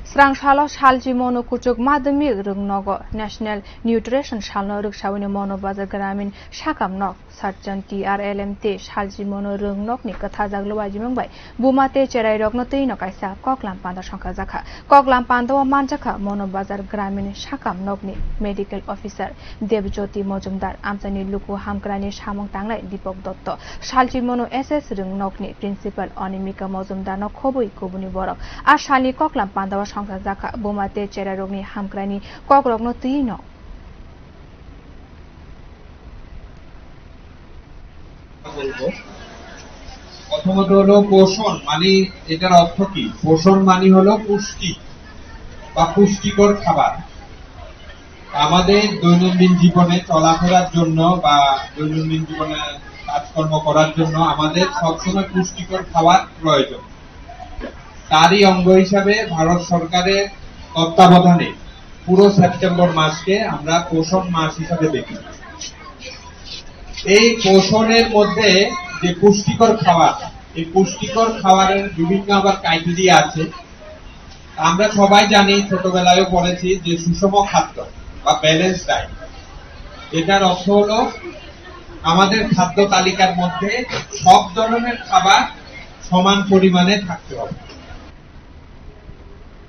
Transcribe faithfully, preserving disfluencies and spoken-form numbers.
Srang salo salchi mono kuchuk madhyamik rwngnogo National Nutrition Salno rwksawi Mono Bazar Gramin sakam nok Satchan T R L M tei salchi mono rwngnokni kwthajak luajimung bai buma tei cherairokno twino kaisa koklam panda songkhajakha. Koklam pandao manjakha Mono Bazar Gramin sakam nokni Medical Officer Debjyoti Mojumdar, amchaini luku hamkrani samung tangnai Deepak Dotto, salchi mono S S rwngnokni Principal Animika Mojumdarno khobwi kubuni borok. A salni koklam pandao songkhajakha buma tei cherairokni hamkrani kokrokno twino. বলবো। প্রথমত হলো পোষণ, মানে এটার অর্থ কি? পোষণ মানে হলো পুষ্টি বা পুষ্টিকর খাবার। আমাদের দৈনন্দিন জীবনে চলাফেরার জন্য বা দৈনন্দিন জীবনে কাজকর্ম করার জন্য আমাদের সবসময় পুষ্টিকর খাবার প্রয়োজন। তারই অঙ্গ হিসাবে ভারত সরকারের তত্ত্বাবধানে পুরো সেপ্টেম্বর মাসকে আমরা পোষণ মাস হিসাবে দেখি। এই পোষণের মধ্যে যে পুষ্টিকর খাবার, এই পুষ্টিকর খাবারের বিভিন্ন আবার ক্রাইটেরিয়া আছে। আমরা সবাই জানি, ছোটবেলায়ও পড়েছি যে সুষম খাদ্য বা ব্যালেন্স ডায়েট, এটার অর্থ হলো আমাদের খাদ্য তালিকার মধ্যে সব ধরনের খাবার সমান পরিমাণে থাকতে হবে।